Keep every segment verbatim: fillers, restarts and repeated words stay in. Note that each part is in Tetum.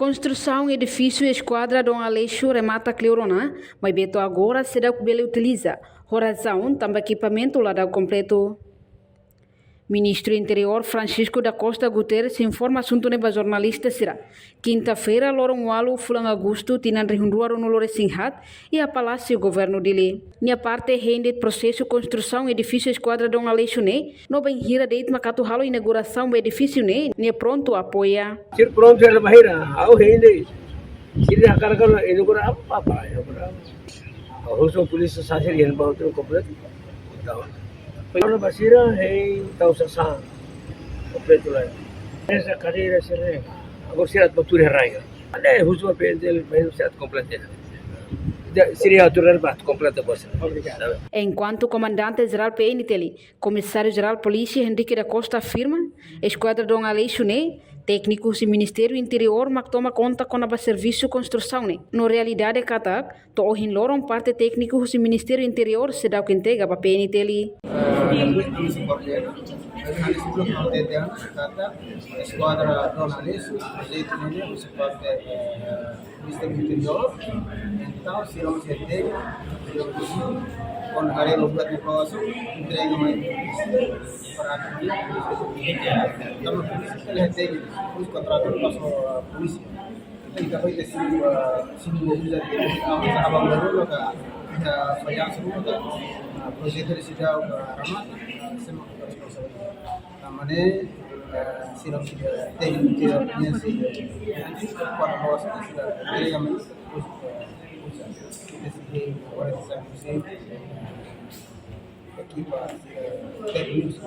Konstrusaun edifísiu Eskuadra Dom Aleixo remata kleur ona, maibé to'o agora seidauk bele utiliza, ho razaun tanba ekipamentu ladauk kompletu. Ministru Interiór Francisco da Costa Guterres informa asuntu ne'e ba jornalista sira kinta-feira, loron ualu fulan Agostu, tinan rihun rua ruanulu-resin-haat, iha Palásiu Governu Dili. Nia parte hein de'it prosesu konstrusaun edifísiu Eskuadra Dom Aleixo ne'e, no bainhira de'it mak atu halo inaugurasaun ba edifísiu ne'e, nia prontu apoia. Sira prontu hela bainhira, ha'u hein de'it. Sira hakarak halo inaugura apa, apa, inaugura apa. Ha'u husu polísia sasán sira hein ba hotu kompletu. Entaun, agora ba sira hein tau sasán kompletu lai. Esa kadeira sira, agora sira atu tuur iha rai. Anda husu ba P N T L, ba sira atu kompletu. Sira atu rai ba kompletu ba sira. Obrigadu. Enkuantu Komandante Jerál P N T L, Komisáriu Jerál Polísia Henrique da Costa afirma, Eskuadra Dom Aleixo ne'e, tékniku husi Ministériu Interiór mak toma konta kona-ba servisu konstrusaun ne'e. No realidade katak, to'o ohin loron parte tékniku husi Ministériu Interiór seidauk entrega ba P N T L. Eh, depois ami suporta, eh, kami suporta, eh, katak Eskuadra Dom Aleixo, projetu ne'e, ami suporta, eh, Ministériu Interiór, entaun, sira mós entrega, sira mós, kuandu haree buat ne'e, entrega mai para atu, tanba polísia, ita lihat, depois kontratu pas, eh, polísia. Ita bá ita simu, eh, simu uza, eh, abang baru ka, ita fallansu ka, eh, projetu seidauk, eh, remata, sira mak responsabilidade. Tanba ne'e, eh, sira, sira, tékniku, sira, sira, sira, kuandu loos, sira, entrega mai, terus, eh, uza. Ita sei, agora ita sei, eh, ekipa, eh, tékniku.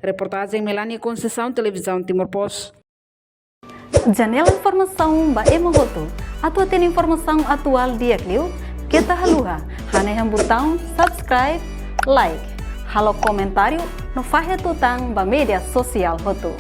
Reportajen Melania Conceição, Televizaun Timor Post. Janela informasaun ba ema hotu. Atu hatene informasaun atuál di'ak liu, keta haluha hanehan butaun subscribe, like, halo komentáriu, no fahe tutan ba média sosiál hotu.